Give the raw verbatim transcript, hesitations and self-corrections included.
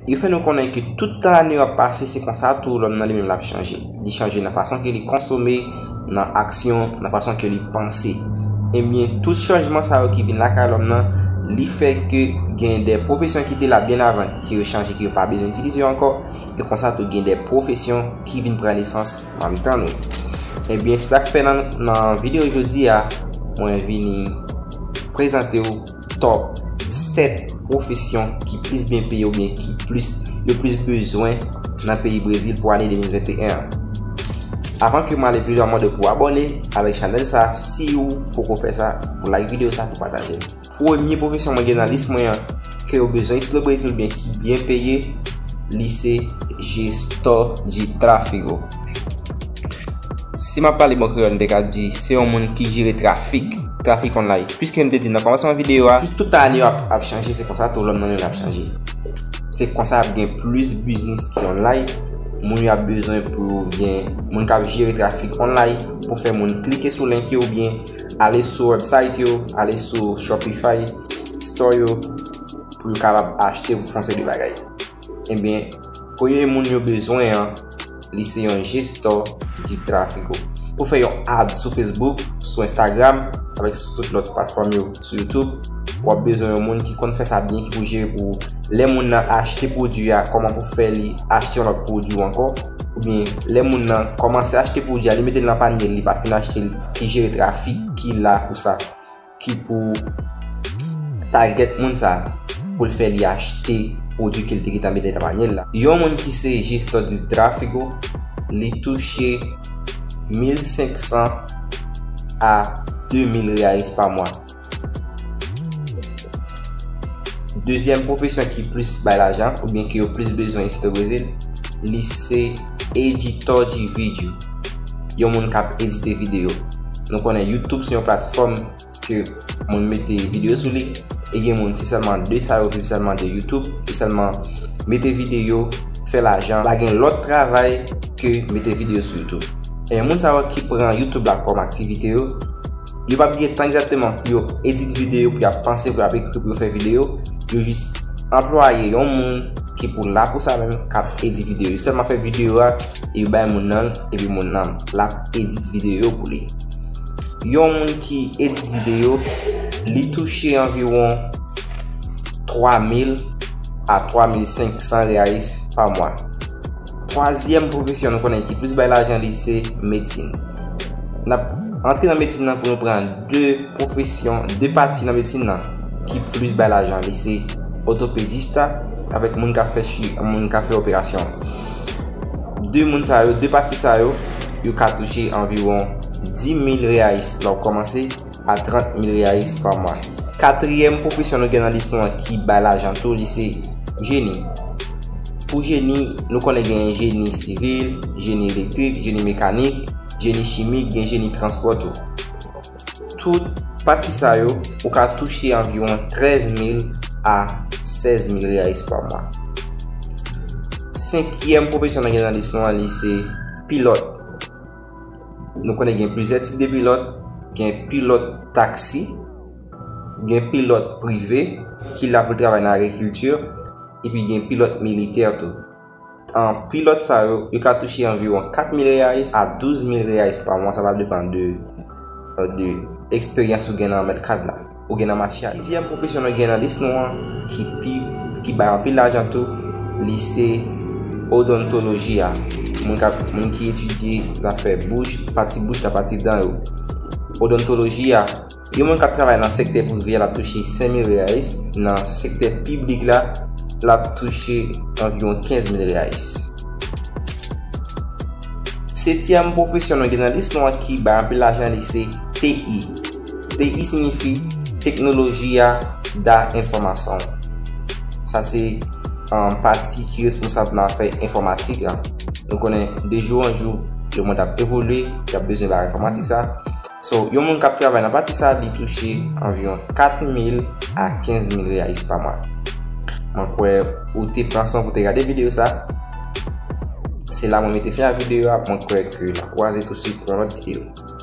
Yo fè nou konnen ke tout tan ane yo ap pase, se konsa tou lòm nan li menm l ap chanje. Li chanje nan fason ke li konsome, nan aksyon, nan fason ke li panse. Ebyen, tout chanjman sa yo ki vin lakay lòm nan, li fè ke gen de pwofesyon ki te la byen avan, ke yo chanje, ke yo pa bezwen itilize yo ankò, e konsa tou gen de pwofesyon ki vin pran nesans nan mitan nou. Ebyen, se sa k fè nan, nan videyo jodi a, mwen vini prezante w top sèt pwofesyon ki plis byen peye oubyen ki plis, yo plis bezwen nan peyi Brezil pou ane de mil venteyen an. Avan ke m ale pi lwen, mande pou abòne avèk chanèl sa, si w poko fè sa, pou like videyo sa, pou pataje l. Premye pwofesyon mwen gen nan lis mwen an, ke yo bezwen isit o Brezil oubyen ki byen peye, li se gestor de tráfego. Si m ap pale bon kreyòl, m te ka di, se yon moun ki jere trafik, trafik online. Piske m te di nan kòmansman videyo a, tout ane yo ap, ap chanje, se konsa tou lòm nan yo ap chanje. Se konsa ap gen plis biznis ki online. Moun yo ap bezwen pou gen moun k ap jere trafik online, pou fè moun klike sou link yo oubyen ale sou website yo, ale sou Shopify store yo, pou yo kapab achte ou fè yon seri de bagay. Ebyen, premye moun yo bezwen an, li se yon gestor de tráfego. Pou fè yon ad sou Facebook, sou Instagram, avèk sou tout lòt platfòm yo, sou YouTube, w ap bezwen yon moun ki konn fè sa byen, ki pou jere pou ou. Lè moun nan achte pwodui a, kòman pou fè li achte yon lòt pwodui ankò, oubyen lè moun nan kòmanse achte pwodui a, li mete l nan panye l, li pa fin achte l, ki jere trafik ki la pou sa, ki pou target moun sa, pou l fè li achte pwodui ke l te gentan mete nan panye l la. Yon moun ki se gestor de tráfego, li touche mil senk san a de mil reais pa mwa. Dezyèm pwofesyon ki plis bay lajan, oubyen ke yo plis bezwen isit o Brezil, li se editor de vídeo. Yon moun k ap edite videyo. Nou konnen YouTube se yon platfòm ke moun mete videyo sou li, e gen moun se sèlman de sa yo viv, sèlman de YouTube, yo sèlman mete videyo, fè lajan, pa gen lòt travay ke mete videyo sou YouTube. E moun sa yo ki pran YouTube la kòm aktivite yo, yo p ap gen tan egzakteman pou yo edit videyo, pou y ap panse, pou y ap ekri, pou yo fè videyo. Yo jis anplwaye yon moun ki pou la pou sa menm, k ap edit videyo. Yo sèlman fè videyo a, e yo bay moun nan, epi moun nan l ap edit videyo pou li. Yon moun ki edit videyo, li touche anviwon twa mil a twa mil senk san reais pa mwa. Twazyèm pwofesyon nou konnen ki plis bay lajan, li se medsin. N ap antre nan medsin nan pou nou pran de pwofesyon, de pati nan medsin nan ki plis bay lajan. Li se ortopedista avèk moun k ap fè chi-, moun k ap fè operasyon. De moun sa yo, de pati sa yo, yo ka touche anviwon dis mil reais lè w kòmanse a trant mil reais pa mwa. Katriyèm pwofesyon nou gen nan lis nou an ki bay lajan tou, li se jeni. Pou jeni, nou konnen gen jeni sivil, jeni elektrik, jeni mekanik, jeni chimik, gen jeni transpò tou. Tout pati sa yo, ou ka touche anviwon trèz mil a sèz mil reais pa mwa. Senkyèm pwofesyon nou gen nan lis nou an, li se pilòt. Nou konnen gen plizyè tip de pilòt. Gen pilòt taksi, gen pilòt prive ki la pou travay nan agrikilti, epi gen pilòt militè tou. An, pilòt sa yo, yo ka touche anviwon kat mil reais a douz mil reais pa mwa, sa va depann de, de eksperyans ou gen nan mèt kad la, ou gen nan mache a. Sizyèm pwofesyon nou gen nan lis nou an, ki pi, ki bay anpil lajan tou, li se odontoloji a. Moun k ap, moun ki etidye zafè bouch, pati bouch la, pati dan yo. Odontoloji a, yon moun k ap travay nan sektè prive a, l ap touche senk mil reais, nan sektè piblik la, l ap touche anviwon kenz mil reais. Setyèm pwofesyon nou gen nan lis nou an ki bay anpil lajan, li se T I. T I siyifi teknoloji a da enfòmasyon. Sa se, um, pati ki responsab nan afè enfòmatik la. Nou konnen de jou an jou, lemonn ap evolye, y ap bezwen bagay enfòmatik sa. So, yon moun k ap travay nan pati sa, li touche anviwon kat mil a kenz mil reais pa mwa. Mwen kwè ou te pran son pou te gade videyo sa. Se la mwen mete fen a videyo a. Mwen kwè ke n ap kwaze tousuit pou yon lòt videyo.